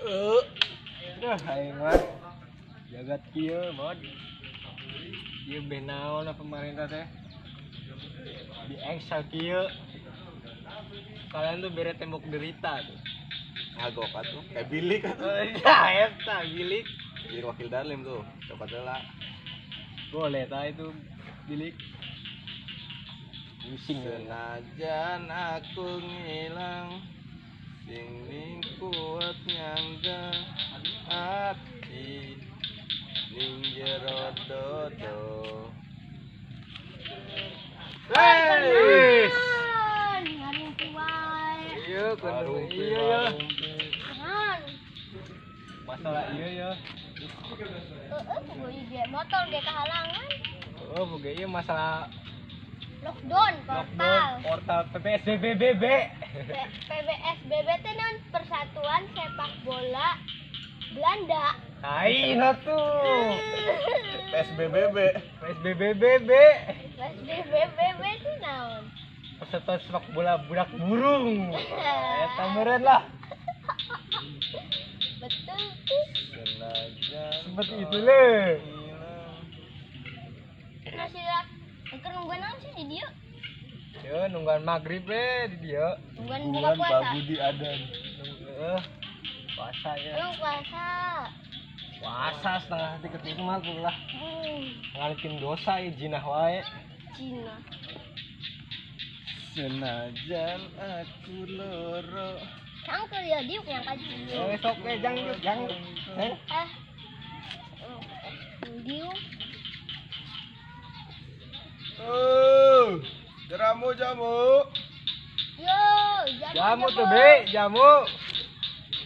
Duh, aing mah jagat kieu, Bod. Ieu beh naon pemerintah teh? Di engsel kieu. Kalian tuh bere tembok derita tuh. Ngagok atuh, kayak bilik atuh. Ya eta bilik. Jadi wakil darlim tuh, coba heula. Boleh ta itu bilik. Pusing senajan aku ngilang sing ning kuat nyangga ati ning jero dodo. Hei, ngarumpi wae. Iya, kudu iya ya. Masalah iya ya. Heeh, boga motor ge kehalangan. Oh, boga ieu masalah lockdown portal. Portal PPSBBB. PPSBB teh naon? Persatuan Sepak Bola Belanda. Lain atuh. PSBBB. PSBBBB. PSBBBB teh naon? Persatuan Sepak Bola Budak Burung. Eta meureun lah. Betul tuh. Seperti itu le. Nasi keur nungguan naon sih di dieu? Yo nungguan maghrib we di dieu. Nungguan buka puasa. Pak Budi adan. Puasa ya. Emang puasa. Puasa setengah hati ketik mah lah. Ngalikin dosa ya jinah wae. Jinah. Senajan aku loro. Cangkel ya diuk yang kaji. Oh, sok we jang jang. Heh. Diuk. Oh, jamu jamu. Yo, jamu tuh be, jamu.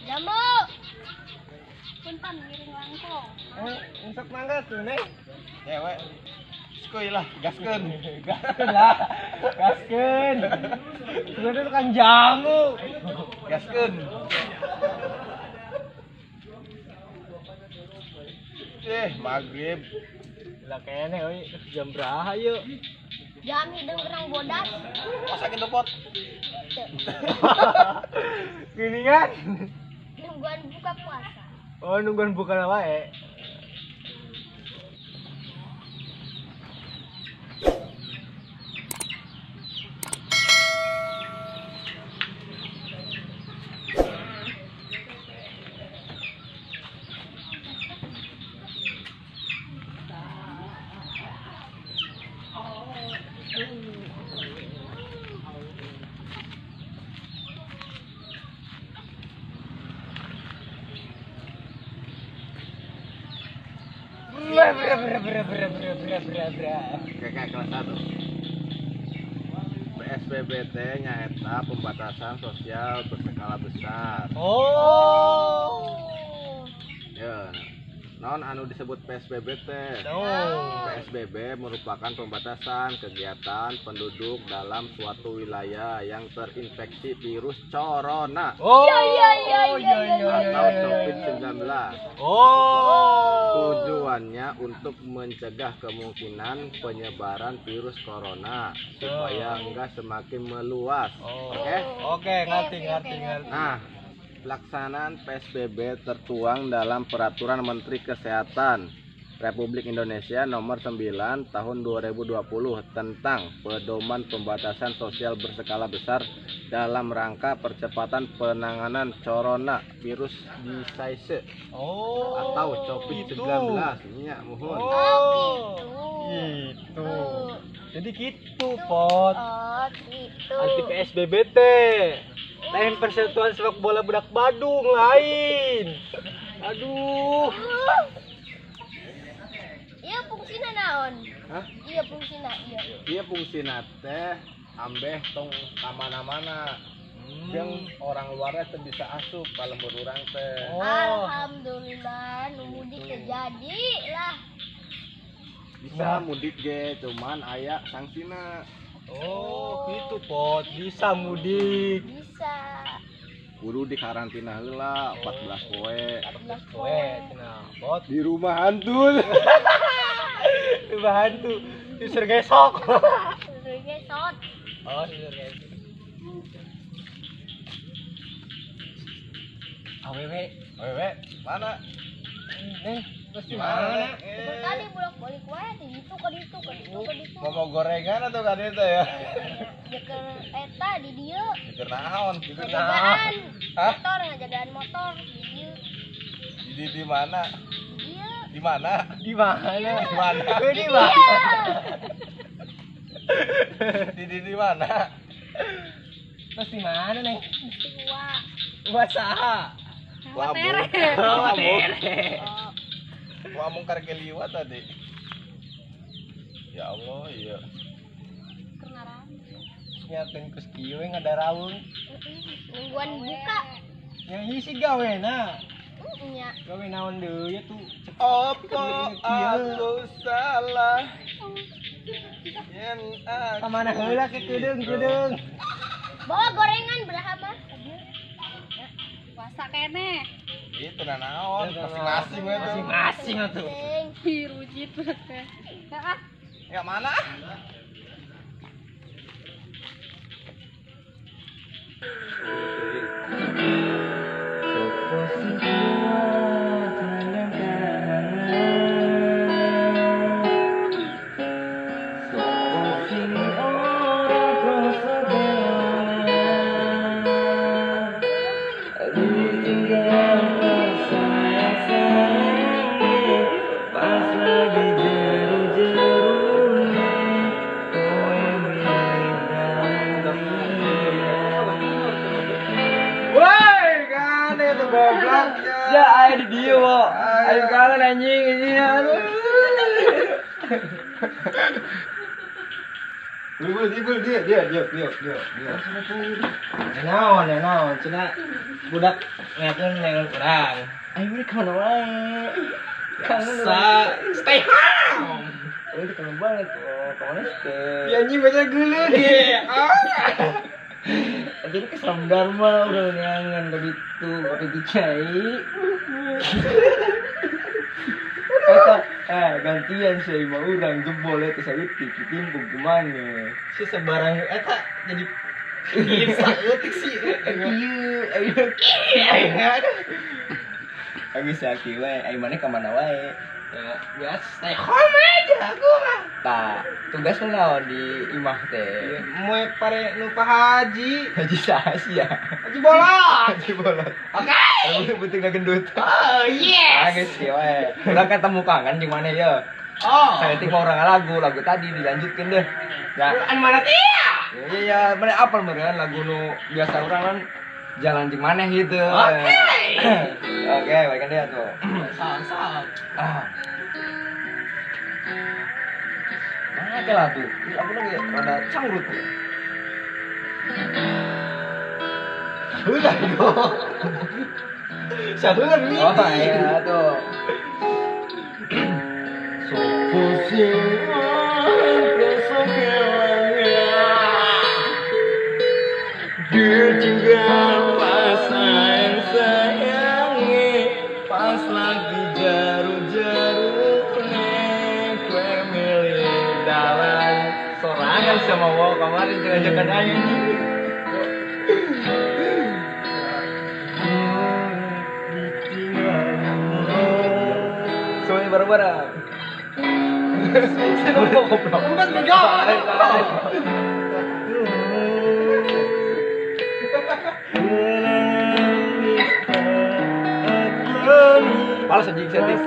Jamu. Punten ngiring langkung. Insok mangga tuh nih. Cewek. Skuy lah, gaskeun. Gaskeun lah. Gaskeun. Sebenarnya kan jamu. Gaskeun. Maghrib. Lah kene euy, jam berapa yuk? Jam hidung kerang bodas. Masakin dopot. Gini kan? Nungguan buka puasa. Oh, nungguan buka wae. Ber. Kayak kelas 1. PSBB teh nyaeta pembatasan sosial berskala besar. Oh. Ya. Naon anu disebut PSBB teh? Oh. PSBB merupakan pembatasan kegiatan penduduk dalam suatu wilayah yang terinfeksi virus corona. Oh. Iya. Atau COVID-19. Oh. Tujuannya untuk mencegah kemungkinan penyebaran virus corona supaya enggak semakin meluas. Oh. Oke? Oke, ngerti. Nah, pelaksanaan PSBB tertuang dalam Peraturan Menteri Kesehatan Republik Indonesia Nomor 9 Tahun 2020 tentang Pedoman Pembatasan Sosial Berskala Besar dalam rangka percepatan penanganan corona virus disease. Oh, atau COVID-19. Iya, mohon. Oh, gitu. Jadi gitu, Pot. Oh, gitu. Anti PSBB teh. Lain Persatuan Sepak Bola Budak Badung lain. Aduh. Iya fungsina naon? Hah? Iya fungsina, iya. Iya fungsina teh ambeh tong ka mana-mana. Jeung orang luarnya teu bisa asup ka lembur urang teh. Oh. Alhamdulillah nu mudik terjadi lah. Bisa mudik ge, cuman aya sangsina. Oh, gitu Pot, bisa mudik. Bisa. Kudu di karantina heula 14 poe. 14 poe cenah, Pot. Di rumah hantu. Rumah hantu. Susur gesok. Susur gesot. Oh, susur gesok. Awewe. Awewe mana? Neng, terus di mana? Tadi bolak-balik wae di ditu ka ditu ka ditu ka ditu. Mau gorengan atau ka ditu ya? Jeker eta di dieu. Jeker naon? Jeker naon? Motor ngajagaan motor di dieu. Di mana? Di dieu. Di mana? Di mana? Di mana? Di mana? Di mana? Terus di mana, Neng? Di gua. Gua saha? Wah, tere. Wah, mungkar keliwat tadi. Ya Allah, iya. Kenaran. Nyaten kus kieu we ngadaraun. Nungguan buka. Yang isi gawe na. Nya. Gawe naon deui tuh. Opo aku salah. Yen aku. Ka mana heula ke kedeung-kedeung. Bawa gorengan beraha mah. Puasa kene. Itu naon, masing-masing we tuh. Masing-masing atuh. Hirujit teh. Heeh. Ya mana? Ya ayo di dieu, wo. Ayo kangen anjing ini aduh. Ibul dia. Naon cenah budak ngakeun nengon urang. Ayo mereka mana wae. Kangen stay home. Itu kangen banget, oh, kemana stay. Ya anjing baca geuleuh ge. Jadi ke Sam Dharma udah neangan ke ditu, ke dicai. Eta gantian saya mah urang jebol eta saeutik ditimpuk kumaha. Si sembarang eta jadi kieu saeutik sih. Kieu ayo kieu. Lagi sakit wae, ayo maneh ka mana wae? Ya, biasa stay home aja aku mah. Tah, tugas lu naon di imah teh? Moe pare nu Pak Haji. Haji saha sih ya? Haji bolot. Haji bolot. Oke. Okay. Penting gendut. Oh, yes. Geus kieu wae. Urang ketemu kangen di mana ya? Oh. Saeutik mah urang lagu, lagu tadi dilanjutkeun deh. Ya. Anu mana teh? Iya, mana apal meureun lagu nu biasa urang kan jalan di mana gitu. Oke. Oke, baikkan dia tuh. Salah. Ah. Mana ke lah tuh? Ini aku lagi rada canggrut ya. Udah kok. Sahulan Oh iya tuh. Sopo sing rasa kelangan ditinggal pas sayang sayangi pas lagi jaru-jarune kue milih dalan sorangan sama wo kemarin diajakan ayu. Semuanya bareng-bareng. Empat tiga. Malas anjing setting.